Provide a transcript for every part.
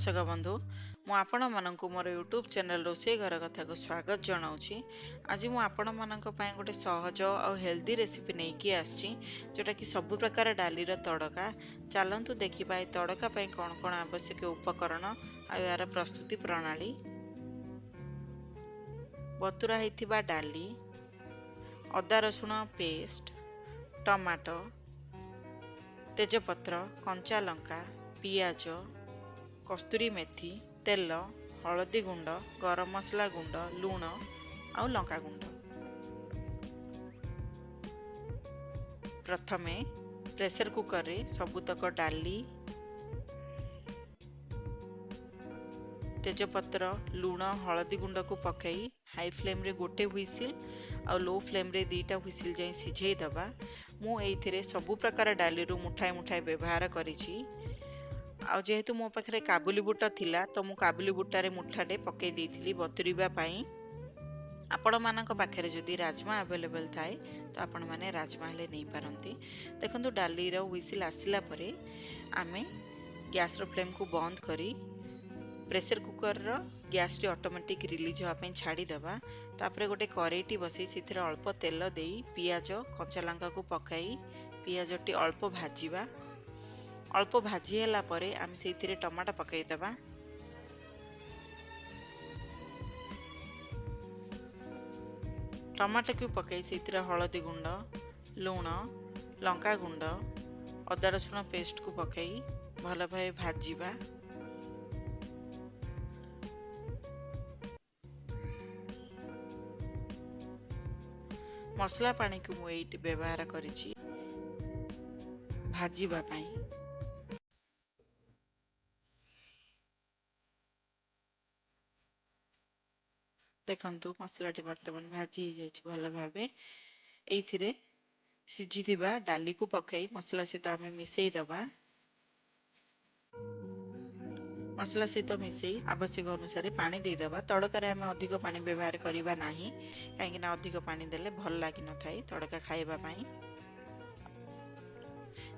ଦର୍ଶକ ବନ୍ଧୁ, ମୁଁ ଆପଣମାନଙ୍କୁ ମୋର ୟୁଟ୍ୟୁବ୍ ଚ୍ୟାନେଲ୍ ରୋଷେଇ ଘର କଥାକୁ ସ୍ୱାଗତ ଜଣାଉଛି। ଆଜି ମୁଁ ଆପଣମାନଙ୍କ ପାଇଁ ଗୋଟେ ସହଜ ଆଉ ହେଲ୍ଦି ରେସିପି ନେଇକି ଆସିଛି, ଯେଉଁଟାକି ସବୁ ପ୍ରକାର ଡାଲିର ତଡ଼କା। ଚାଲନ୍ତୁ ଦେଖିବା ଏ ତଡ଼କା ପାଇଁ କ'ଣ କ'ଣ ଆବଶ୍ୟକୀୟ ଉପକରଣ ଆଉ ଏହାର ପ୍ରସ୍ତୁତି ପ୍ରଣାଳୀ। ବତୁରା ହେଇଥିବା ଡାଲି, ଅଦା ରସୁଣ ପେଷ୍ଟ, ଟମାଟୋ, ତେଜପତ୍ର, କଞ୍ଚା ଲଙ୍କା, ପିଆଜ, କସ୍ତୁରୀ ମେଥି, ତେଲ, ହଳଦୀ ଗୁଣ୍ଡ, ଗରମ ମସଲା ଗୁଣ୍ଡ, ଲୁଣ ଆଉ ଲଙ୍କା ଗୁଣ୍ଡ। ପ୍ରଥମେ ପ୍ରେସର କୁକରରେ ସବୁତକ ଡାଲି, ତେଜପତ୍ର, ଲୁଣ, ହଳଦୀ ଗୁଣ୍ଡକୁ ପକାଇ ହାଇ ଫ୍ଲେମ୍ରେ ଗୋଟେ ହ୍ୱିସିଲ୍ ଆଉ ଲୋ ଫ୍ଲେମ୍ରେ 2ଟା ହ୍ୱିସିଲ୍ ଯାଇ ସିଝେଇ ଦେବା। ମୁଁ ଏଇଥିରେ ସବୁ ପ୍ରକାର ଡାଲିରୁ ମୁଠାଏ ମୁଠାଏ ବ୍ୟବହାର କରିଛି। ଆଉ ଯେହେତୁ ମୋ ପାଖରେ କାବୁଲି ବୁଟ ଥିଲା, ତ ମୁଁ କାବୁଲି ବୁଟରେ ମୁଠାଟେ ପକାଇ ଦେଇଥିଲି ବତୁରିବା ପାଇଁ। ଆପଣମାନଙ୍କ ପାଖରେ ଯଦି ରାଜମା ଆଭେଲେବଲ୍ ଥାଏ, ତ ଆପଣମାନେ ରାଜମା ହେଲେ ନେଇପାରନ୍ତି। ଦେଖନ୍ତୁ, ଡାଲିର ହ୍ୱିସିଲ୍ ଆସିଲା ପରେ ଆମେ ଗ୍ୟାସ୍ର ଫ୍ଲେମ୍କୁ ବନ୍ଦ କରି ପ୍ରେସର କୁକର୍ର ଗ୍ୟାସ୍ଟି ଅଟୋମେଟିକ୍ ରିଲିଜ୍ ହେବା ପାଇଁ ଛାଡ଼ିଦେବା। ତାପରେ ଗୋଟେ କରେଇଟି ବସେଇ ସେଥିରେ ଅଳ୍ପ ତେଲ ଦେଇ ପିଆଜ, କଞ୍ଚା ଲଙ୍କାକୁ ପକାଇ ପିଆଜଟି ଅଳ୍ପ ଭାଜିବା। ଅଳ୍ପ ଭାଜି ହେଲା ପରେ ଆମେ ସେଇଥିରେ ଟମାଟୋ ପକାଇଦେବା। ଟମାଟୋକୁ ପକାଇ ସେଇଥିରେ ହଳଦୀ ଗୁଣ୍ଡ, ଲୁଣ, ଲଙ୍କା ଗୁଣ୍ଡ, ଅଦା ରସୁଣ ପେଷ୍ଟକୁ ପକାଇ ଭଲ ଭାବେ ଭାଜିବା। ମସଲା ପାଣିକୁ ମୁଁ ଏଇଠି ବ୍ୟବହାର କରିଛି ଭାଜିବା ପାଇଁ। ଦେଖନ୍ତୁ, ମସଲାଟି ବର୍ତ୍ତମାନ ଭାଜି ହେଇଯାଇଛି ଭଲ ଭାବେ। ଏଇଥିରେ ସିଝିଥିବା ଡାଲିକୁ ପକାଇ ମସଲା ସହିତ ଆମେ ମିଶାଇ ଦେବା। ମସଲା ସହିତ ମିଶାଇ ଆବଶ୍ୟକ ଅନୁସାରେ ପାଣି ଦେଇଦେବା। ତଡ଼କାରେ ଆମେ ଅଧିକ ପାଣି ବ୍ୟବହାର କରିବା ନାହିଁ, କାହିଁକିନା ଅଧିକ ପାଣି ଦେଲେ ଭଲ ଲାଗିନଥାଏ ତଡ଼କା ଖାଇବା ପାଇଁ।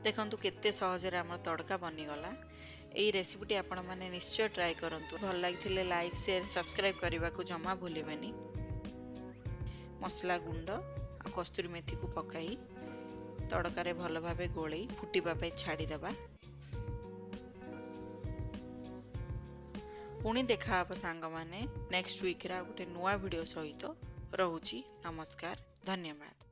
ଦେଖନ୍ତୁ, କେତେ ସହଜରେ ଆମର ତଡ଼କା ବନିଗଲା। ଏଇ ରେସିପିଟି ଆପଣମାନେ ନିଶ୍ଚୟ ଟ୍ରାଏ କରନ୍ତୁ। ଭଲ ଲାଗିଥିଲେ ଲାଇକ୍, ସେୟାର, ସବସ୍କ୍ରାଇବ୍ କରିବାକୁ ଜମା ଭୁଲିବେନି। ମସଲା ଗୁଣ୍ଡ ଆଉ କସ୍ତୁରୀ ମେଥିକୁ ପକାଇ ତଡ଼କାରେ ଭଲ ଭାବେ ଗୋଳେଇ ଫୁଟିବା ପାଇଁ ଛାଡ଼ିଦେବା। ପୁଣି ଦେଖା ହେବ ସାଙ୍ଗମାନେ ନେକ୍ସଟ ୱିକ୍ରେ ଆଉ ଗୋଟେ ନୂଆ ଭିଡ଼ିଓ ସହିତ। ରହୁଛି, ନମସ୍କାର, ଧନ୍ୟବାଦ।